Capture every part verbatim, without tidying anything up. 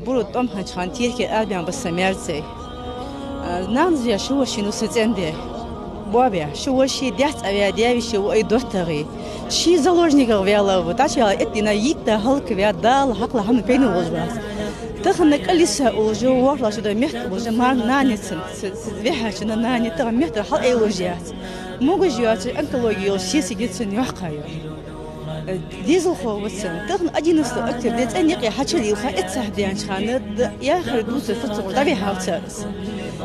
Буро тӀом хиннача хана теркий арабаьнна ба са маьрцай. Нанас ваь ши воша вийнав са цӀен-даь. Боабаь, ши воша, даьца ваь даь-веший ва ай доттагӀий. Ший заложниках ваьнна ва, тӀаккха ваьнна, итт дийнахьа йийтта хӀалакваь, Дала хьакъ лахь хӀама пайна луш вац. Тахан кӀалиса улжа, ворхӀлагӀча шу дар метта улжа, мар нанеца, ц-, ц-, вехача нанеца тахан метта хьал айлуш яц. Могаш йоацаш онкологи йолаш сесаги цун йоккха йо. Дезалхо ва цун. Тахан одиннадцатого октября цӀен юкъе хьачулилха, эццахь даьннача хана д-, яхар дувцар фуццагӀур дӀавихьав цар из.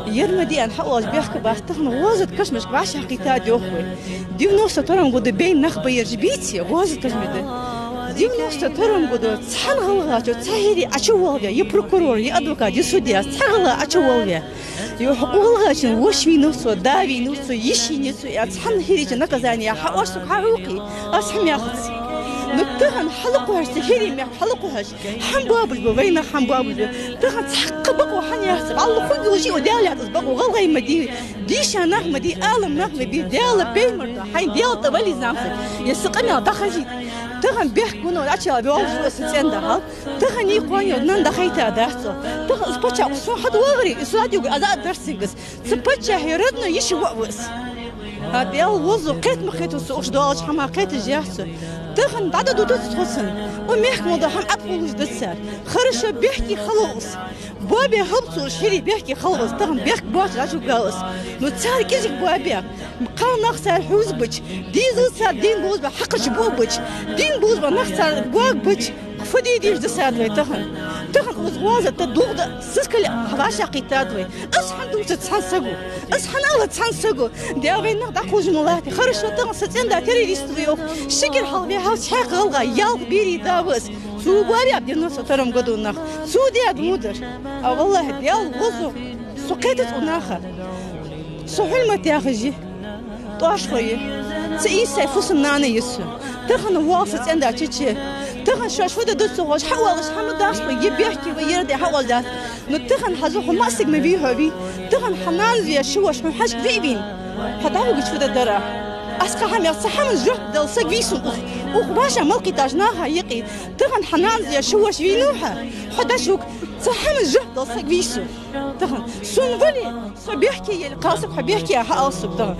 Ер ма диан хьаоалаш бехк бац, тахан гӀозат кашамашка вӀашагӀкхийттад йоах вай. Девяносто втором году бейна нах ба ераш, бийций, гӀозат кашамаш да. Девяносто втором году цхьан гӀалгӀачо цхьа хӀирий Ӏочувалаваь, е прокурор, е адвокат, е судья, цхьа гӀалгӀа Ӏочувалаваь. Йо, хӀокху гӀалгӀачун воша вийнав цо, да вийнав цо, йиша йийнай цо, я цхьан хӀирийчун наказани хьаоаш сога хьахьокхий, аз хӀама яхац. Ну, тахан хьалакхухьаш, цу хӀирий мехка хьалакхухьаш, хӀама боабеш ба, вайнах хӀама боабеш ба. Тахан цхьаккха бакъо хӀана яц? Аллах хӀун йолаш я, Даьла яц из бакъо, гӀалгӀай ма дий, дийша нах ма дий, Ӏалам нах ма бий, Даьла, пайхамар, хьайна Даьла тӀа валий, замса. Я са къамаьл дӀахазийта. Тахан бехк гуно Ӏочуяла воаллаш ва са цӀен-да хьал. Тахан и кхоана йола нана дӀахайта дац цо. Тахан из паччахь сона хьадоагӀарий, из сона хьадоагӀарий, аз а дарсингас. Цу паччахьа родной йиша воӀ ва из. А, Даьла возо, кхета ма кхетац цо, уж доаллача хӀамах кхеташ яц цо. Тахан дӀададутац тхо цунна. Укх мехка ма дола хӀама Ӏоткъулуш да цар. Хорошо, бехке хала ва из. Боабе хӀама цо уж хӀирий, бехке хала ва из. Тахан бехк боацаш ӀочугӀал из. Ну, цар кӀезига боабе. Кхалнах цар хьувзабича, дезал цар дин бовзабе хьакхарча буабича, дин бовзабе нах цар гогабича, фу де дезаш да сад вай тахан? Тахан укхаза гӀазот тӀа дулх да, сискал хьавӀашагӀкхийттад вай. Аз хӀана дувцар цхьан саго? Аз хӀана алар цхьан саго? Даьла, вай нах дӀакхувш ма латте. Хорошо, тахан са цӀен-да террорист ва йоах. Ши кӀира хьалха ваьхьав цхьаькха гӀалгӀа, ялх берий да ва из. Цо боабаьб девяносто втором году нах. Цо даьд мудар. А валлахӀи, Даьла возо. Со кхетац укх наха. Со Хьулмат яхаш я. ТӀоашхо я. Цу Ӏийсай фусам-нана я со. Тахан воал са цӀен-да чу-чу. Тахан шоаш фу де деза ца ховш, хьаоалаш хӀама дац хьона, е бехке ва, е раде хьаоалаш дац. Ну, тахан хьажал, хьо массиг ма вий, хьо вий. Тахан хьа нанас ваь ши воша хьона хьажкӀа вий а вийна, хьо дӀавугача фу де деза? Аз кхы хӀама яхац, цу хӀаман жоп дала саг вий сона укх, укх вӀаший мел кхийттача наха юкъе. Тахан хьа нанас ваь ши воша вийнав хьо, хьо дӀачувуг, цу хӀаман жоп дала саг вий сона. Тахан сона вале, со бехке яле, кхалсаг, хьо бехке я, хьаала сога тахан.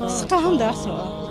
Са кхы хӀама дац хьона.